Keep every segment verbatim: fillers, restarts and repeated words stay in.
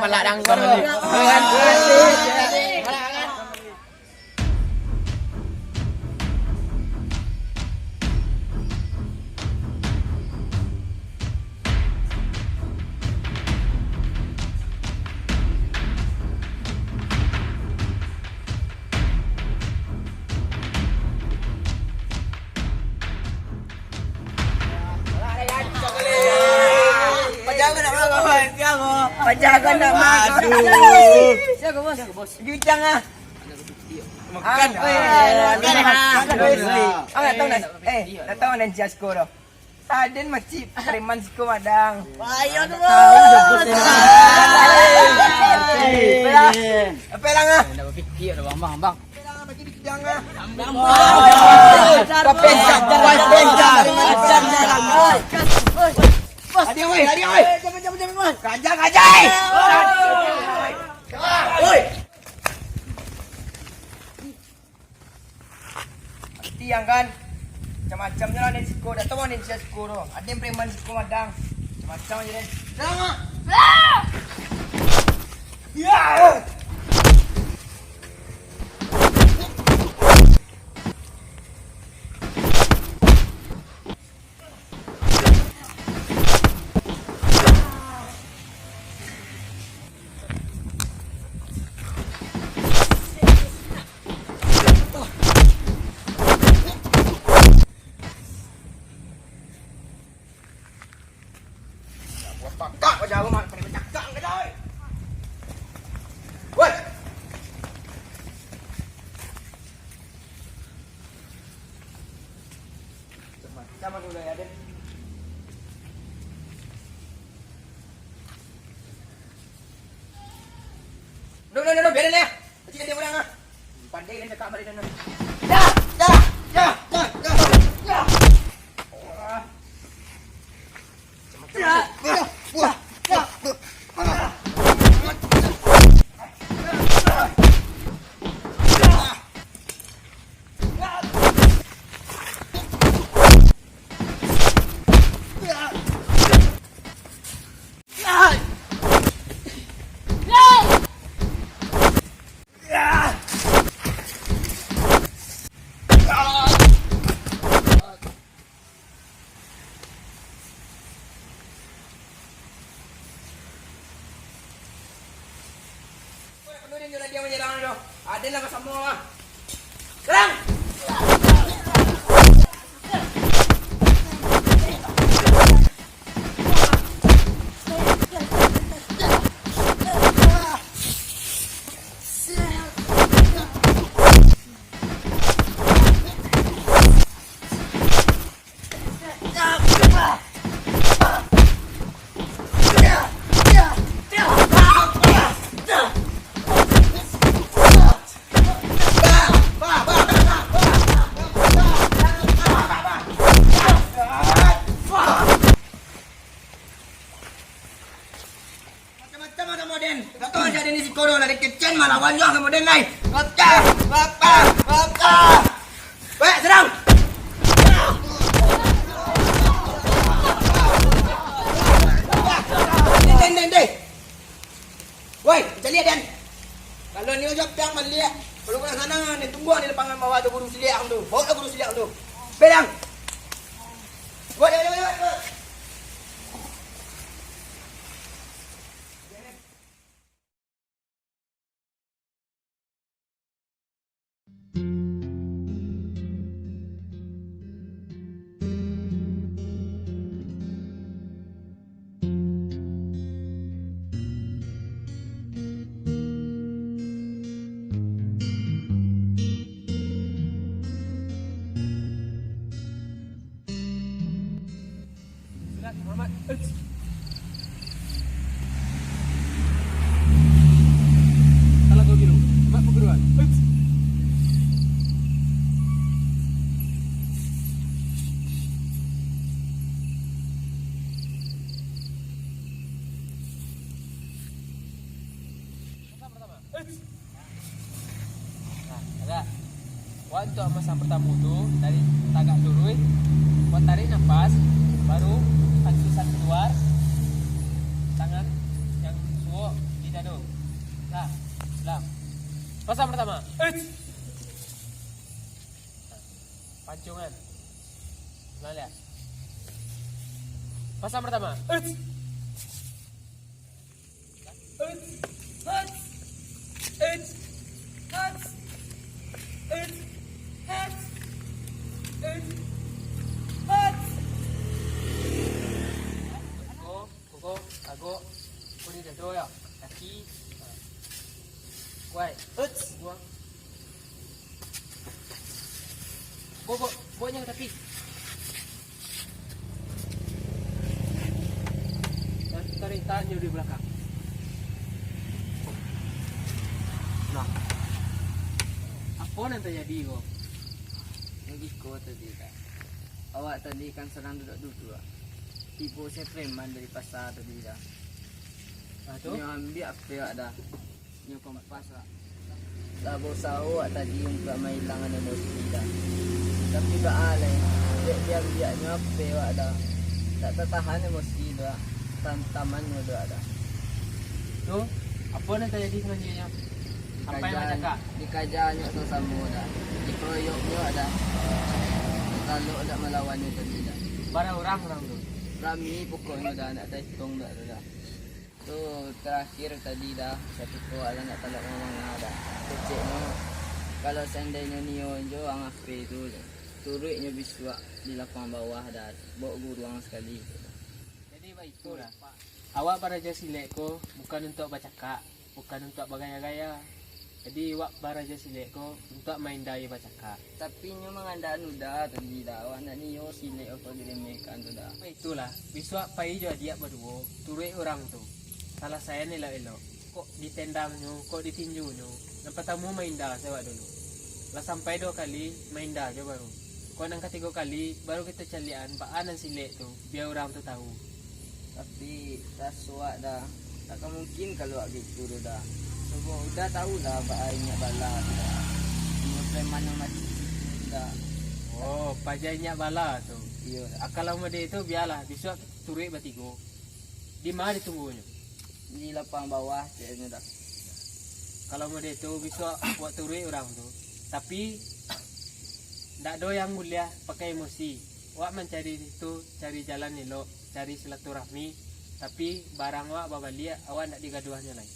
Ladang kau ni. Pajago nak makan. Pajago nak makan. Aduh. Siapa, bos? Bintang ah. Makan. Ah, eh, makan, ah. Makan, ah. Ah, tak tahu nak, eh, tak tahu nak jas ko doh. Aden macik preman siko madang. Ayo tu, bos. Apa lah? Apa lah, ah? Dah berpikir dah, bang, bang, bang. Adi, oi, adi, oi. Kaja, kaja, eh. Oi. Tiang kan. Macam-macam je lah, den siko. Dah tahu den sia siko tu. Ado preman siko madang. Macam-macam je, den. Dah, Mak. Ya. Buah pakak kau jauh, Mat. Pandai bacakak kau jauh. Woi! Macam mana udah ya, Den? Duh, duh, duh, duh, biarin lah. Kecil dia orang ah. Pandai dia cakap balik sana. Dah, dah, dah, dah, dah, dah. Penuh dia nyuruh dia menyerang tu. Ada lah sama lah. Serang! Macam-macam ada model. Dak tahu aja ada ni siko doh, lari kecen malawan jo sama den lai. Bapah, bapah, bapah. Baik, serang. Deh, deh, deh, deh. Woi, caliak den. Kalau ni aja piang baliak. Kalau kau nak sana, ni tunggu di lapangan bawah tu guru siliak tu. Bawa lah guru siliak tu. Belang. Woi, woi, woi, woi. Silat, hormat. Eits. Salah kau biru. Hormat perguruan. Eits. Nah, agak. Wak untuak masang partamo tu, tarik tagak luruih, wak tarik napas, baru satu-satu kaluar, tangan yang suok di Pasang pertama. Eits. Pancungan. Nah, lihat. Pasang pertama. Eits. Eits. Eits. Eits. Eits. Eits. Eits. Eits. Koko, koko, kagok. Koko di dado yo. Kaki. Kuaik. Eits. Buang. Bo, bo, bo nyo ka tapi. Tar-, tarik tanyo di balakang. Nah. Apo nan tajadi ko? Nan iko tadi, Kak. Awak tadi kan sadang duduak-duduak. Tibo se preman dari pasa tadi, Da. Ah, tu? Nyo ambiak H P awak, Da. Nyo kompas, Wak. Lah bausaho awak tadi untuak mailangan emosi, Da. Tapi baa lai, dek diambiaknyo H P awak, Da. Ndak tatahan emosi tu, Wak. Tantamannyo tu, Wak, Da. Tu, apo nan tajadi salanjuiknyo? Sampai dikaja-, bacakak? Dikajanyo samo, Da. Dikeroyoknyo, Da. Kalau ndak malawannyo tadi, Da. Bara urang, urang tu? Rami pokoknyo, Da. Ndak taituang, Da, tu, Da. Tu tarakhir tadi, Da, sakutiko awak lah ndak talok mamanga, Da. Keceknyo, kalau saandainyo nio jo ang H P tu, turuiknyo bisuak di lapang bawah, Da, baok guruang sakali. Jadi, baitu, Da. Awak baraja silek ko bukan untuak bacakak, bukan untuak bagaya-gaya. Jadi, awak baraja silek ko untuak maindai bacakak. Tapi nyo mangandak anu, Da, tadi, Da, awak ndak nio silek ko diremehkan tu, Da. Itulah, bisuak pai jo adiak baduo, turuik urang tu. Salasaian elok-elok. Kok ditandangnyo, kok ditinjunyo. Nan patamo mainda se awak dulu. Lah sampai duo kali, mainda jo baru. Kok nan katigo kali, baru kito caliakan baa nan silek tu, bia urang tu tahu. Tapi, raso awak, Da, tak ka mungkin kalau awak gitu tu, Da. Sabab udah tahu lah baa inyak bala tu, Da. Inyo preman nan mati di situ tu, Da. Oh, paja inyak bala tu. Iyo, Da. Ah, kalau mode tu, bialah, bisuak turuik batigo. Di ma ditunggunyo? Di lapang bawah, ceknyo, Da. Kalau mode tu, bisuak awak turuik urang tu. Tapi, ndak ado yang buliah pakai emosi. Awak mancari tu, cari jalan elok, cari silaturahmi, tapi barang awak babaliak, awak ndak digaduahnyo lai.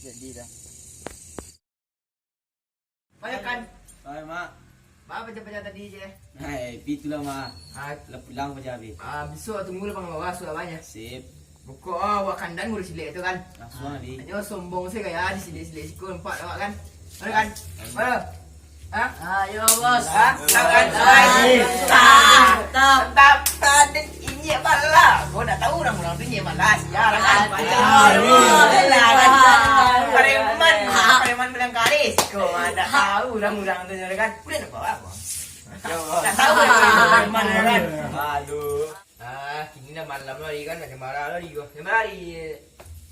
Jadi, Da. Ayo, Kan. Ayo, Mak. Ba paja-paja tadi, Cek? Hai, pi tu lah, Mak. Ah. Lah pulang paja abih. Ah, bisuak tunggu lah pang bawah, sudah banyak. Sip. Pokok, ah, awak kandan ngurus silek tu, Kan. Langsuang, ah, Di. Nyo sombong se gaya di silek-silek siko nampak awak, Kan. Ayo, Kan. Ayo. Hah? Ayo, Bos. Hah? Kan? Mantap. Mantap. Mantap. Inyak bala. Kau ndak tahu urang-urang tu inyak bala. Sial, Kan. Aduh. Alah, Kan. Preman. Preman bilang karis. Kau ndak tahu urang-urang tu, Kan. Udah nampak apa? Yo, Bos. Ndak tahu preman, Kan. Aduh. Ah, kini dah malam lah, Kan. Macam marah lah, Kan. Macam marah, Kan.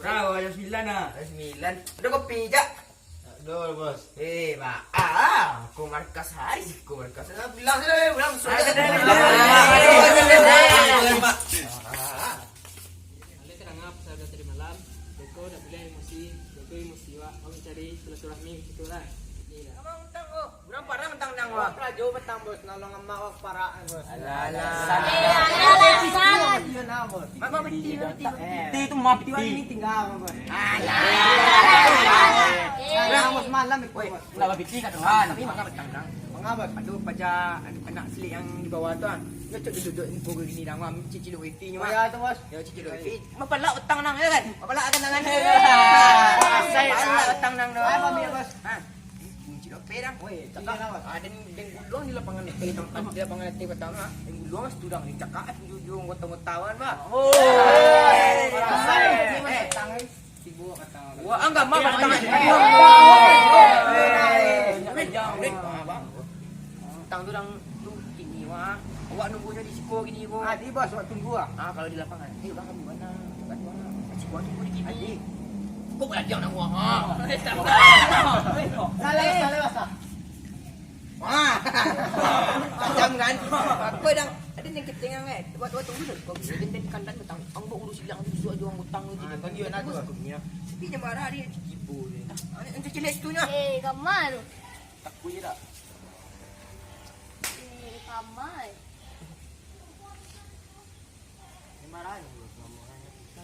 Bro, jam sembilan lah. Jam sembilan. Ada kopi, Jak? Aduh, Bos. Eh, Mak. Ah, kau markas hari sih, kau markas. Ah, bilang saja, bilang. Sudah. Aduh, aduh, aduh, aduh, aduh, aduh. Ah. Alai sadang pasal tadi malam, beko dak buliah emosi, beko emosi wak, awak cari silaturahmi gitu lah. Inilah. Abang utang ko. Urang parah utang nang wak. Rajo batang, Bos, nolong amak wak parak, Bos. Alah, alah. Eh, alah, alah. Iyo nah, Bos. Mak, mak, beti, beti, beti. Beti tu mah beti. Beti ni tinggal, Bos. Alah. Nah, Bos, malam ni, Bos. Ndak babiti kat Tuhan. Tapi manga batang nang. Manga, Bos. Aduh, paja anak silek yang di bawah tu ah. Nyo cok duduk-duduk info gini dah, Bos. Cicil wifi nyo, Bos. Ya, tu, Bos. Yo, cicil wifi. Mapalak utang nang, yo kan? Mapalak utang nang. Mapalak utang nang, doh. Apo, Bos? Ha. Kunci dompet dah. Oi, cakap. Iyo lah, Bos. Ah, den, den guluang di lapangan, eh, di lapangan latih patang, ah. Den guluang situ dah, den cakak, ah, ujung-ujung kota-kota, kan, Bos. Oh. Eh, eh, eh. Tibo kata. Wah, anggap mah batang. Utang tu dang tu kini, wah. Awak nunggunyo di siko kini ko. Ah, di bos, awak tunggu ah. Ah, kalau di lapangan. Eh, bang, di mana? Di mana? Siko tunggu di kini. Kok belajar nak wah? Salah, salah, salah. Wah. Macam kan? Apa dang? Ada yang kita tengah kan? Buat, buat tunggu dulu. Kau bisa den kandan batang. Ang buat urus silang tu, suruh juang utang tu. Ah, bagi anak tu. Tapi dia marah dia. Boleh lah. Anak yang terjelek situ nyo. Eh, kamar tu. Takut je tak? Eh, kamar.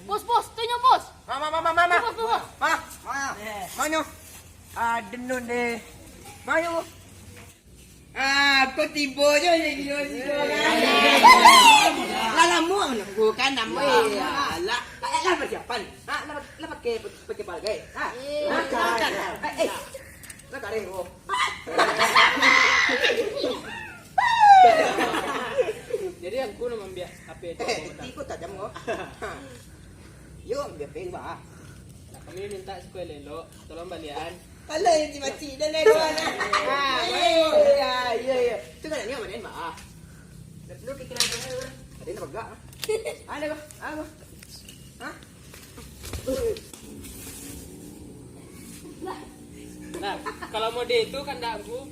Bos, bos, tu nyo, bos. Ma, ma, ma, ma, ma, ma. Bos, bos, bos. Ma, ma. Ma nyo. Ah, denun deh. Ma nyo. Ah, kau tibo je, ni, ni, ni, ni. Lah lamo menunggu kan, lamo. Ya, lah, lah, lah persiapan. Ha, lah, lah pakai, pakai balgai. Ha? Eh. Makan. Eh, eh. Lah kareh, bro. Jadi, aku nak ambil H P aja. Eh, iko tajam, bro. Yo, ambil H P, bah. Nah, kami minta siko elok-elok, tolong balian. Kalau yang cimacik dan lain kawan, ah. Ah, iya, iya, iya. Tu kan ni mana, bah? Lu pikiran apa? Ada nak bagak, ah. Ada, bah. Apa? Hah? Nah, kalau mode itu kan ndak, Bu.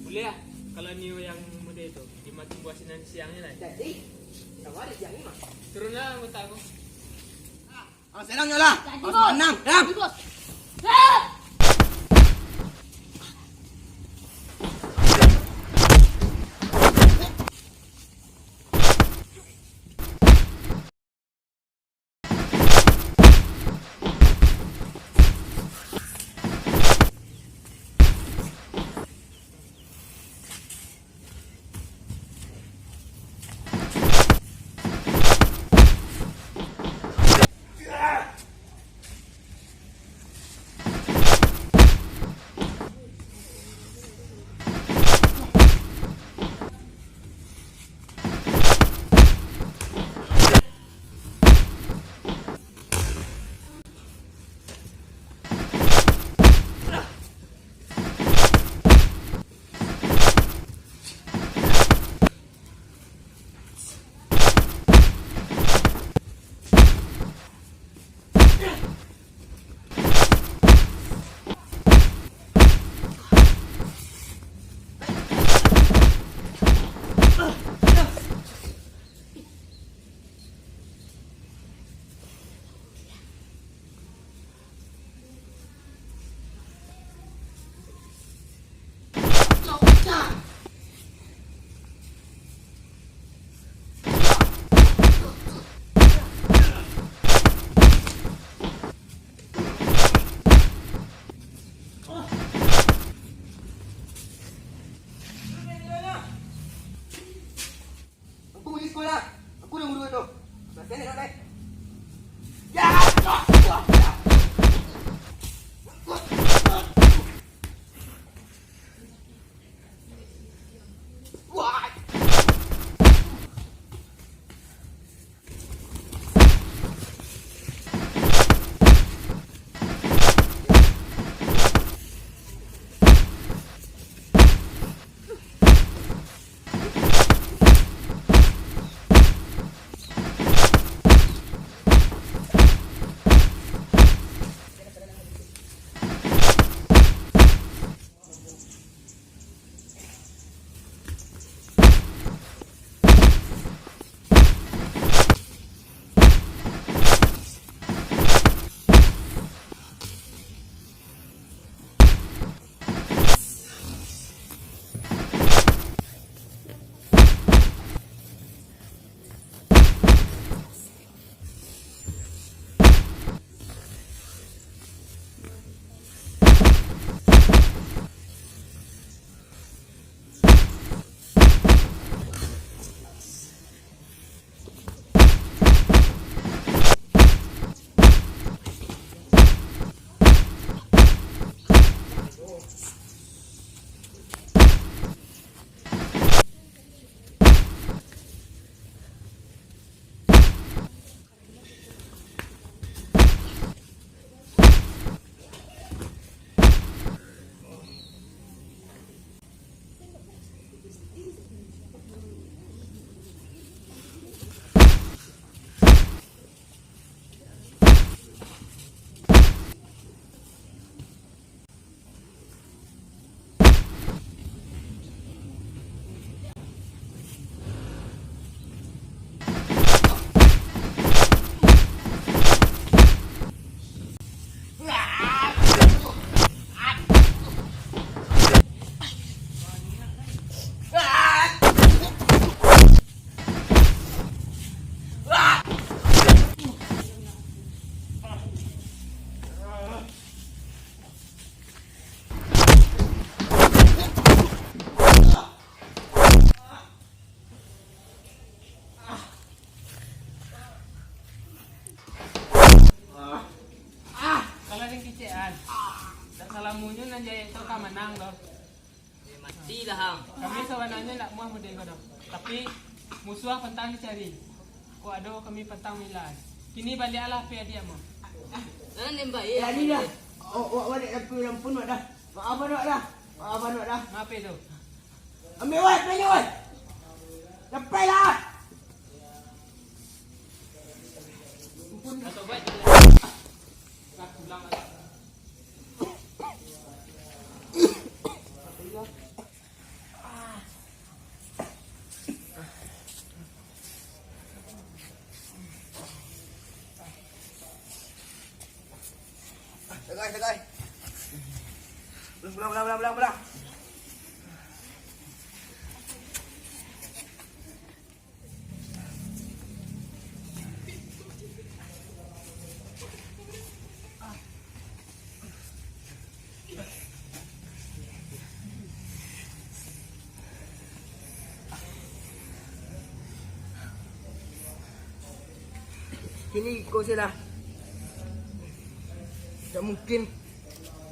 Boleh lah. Kalau Nio yang mode itu, dimakan buah sinan siangnya lah. Jadi, kalau ada siang ni, mah. Turunlah anggota aku. Ah, senang nyo lah. Jadi, Bos. Manang. Ram. Jadi, Bos. Ah! Di lahang. Kami sabananyo ndak muah mode ko doh. Tapi, musuah pantang dicari. Kok ado kami pantang milah. Kini baliaklah pai adiak ambo. Ah, nan nembak, eh. Jadi dah. Awak, awak baliak tapi ampun, Wak, dah. Maafan, Wak, dah. Maafan, Wak, dah. Maaf, eh, tu. Ambiak, Wak, pai, Wak. Dapailah. Ampun. Dah tobat, dah. Dah pulang, dah. Sagai, sagai. Pulang, pulang, pulang, pulang, pulang, pulang. Kini iko se lah. Ndak mungkin.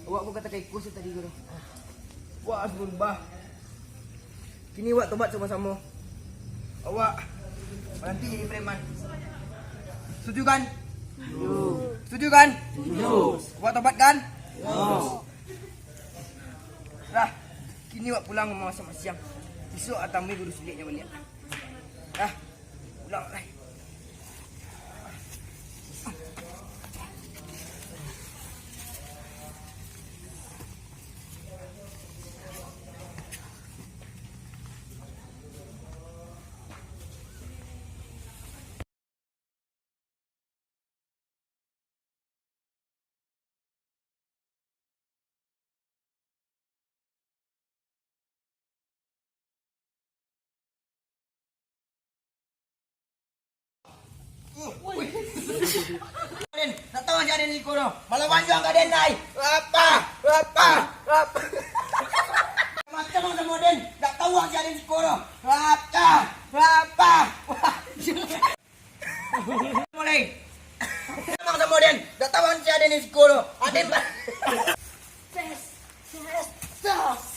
Awak ko katakan iko se tadi ko doh. Awak harus barubah. Kini awak tobat samo-samo. Awak baranti jadi preman. Setuju kan? Setuju. Setuju kan? Setuju. Awak tobat kan? Yo. Lah, kini awak pulang mamasak masiang. Bisuak atamui guru suliknyo baliak. Lah, pulang lah. Den, ndak tahu aja den iko doh. Malah panjang ka den, ai. Apa? Apa? Apa? Macam ang samo den, ndak tahu aja den iko doh. Apa? Apa? Mulai. Macam ang samo den, ndak tahu aja den iko doh. Aden. Tes, tes, tes.